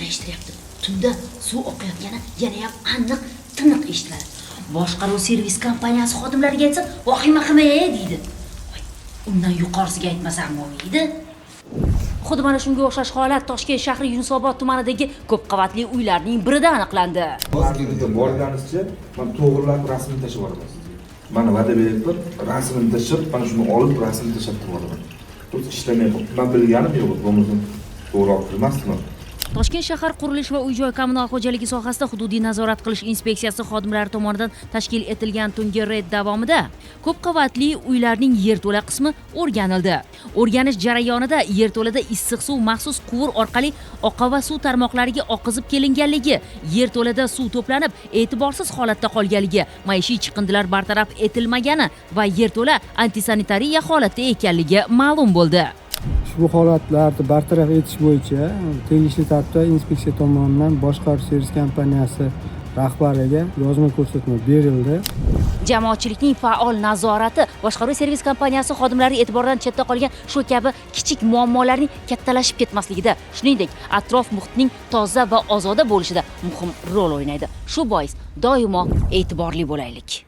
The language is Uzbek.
Yana eshitilyapti. Tunda suv oqayotgani yanayam aniq, tiniq eshitiladi. Boshqaruv servis kompaniyasi xodimlariga aytsam, vahima qilma, deydi. Voy, undan yuqorisiga aytmasam bo'lmaydi. Xuddi mana shunga o'xshash holat Toshkent shahri Yunusobod tumanidagi ko'p qavatli uylarning birida aniqlandi. Hozirgi borganizcha man to'g'rilab rasmini tashlab yuboraman sizga. Mana, va'da beryapman, rasmini tashlab, mana shuni olib, rasmini tashlab turib yuboraman. То есть ishlamayapman. Man bilganim yo'q, bo'lmasa to'g'ri olib kirmasdim. Toshkent shahar qurilish va uy-joy kommunal xo'jaligi sohasida hududiy nazorat qilish inspeksiyasi xodimlari tomonidan tashkil etilgan tungi reyd davomida ko'p qavatli uylarning yerto'la qismi o'rganildi. O'rganish jarayonida yerto'lada issiq suv maxsus quvur orqali oqova suv tarmoqlariga oqizib kelinganligi, yerto'lada suv to'planib, e'tiborsiz holatda qolganligi, maishiy chiqindilar bartaraf etilmagani va yerto'la antisanitariya holatda ekanligi ma'lum bo'ldi. Ushbu holatlarni bartaraf etish bo'yicha tegishli tartibda inspeksiya tomonidan boshqaruv servis kompaniyasi rahbariga yozma ko'rsatma berildi. Jamoatchilikning faol nazorati boshqaruv servis kompaniyasi xodimlari e'tiboridan chetda qolgan shu kabi kichik muammolarning kattalashib ketmasligida, shuningdek, atrof muhitning toza va ozoda bo'lishida muhim rol o'ynaydi. Shu bois doimo e'tiborli bo'laylik.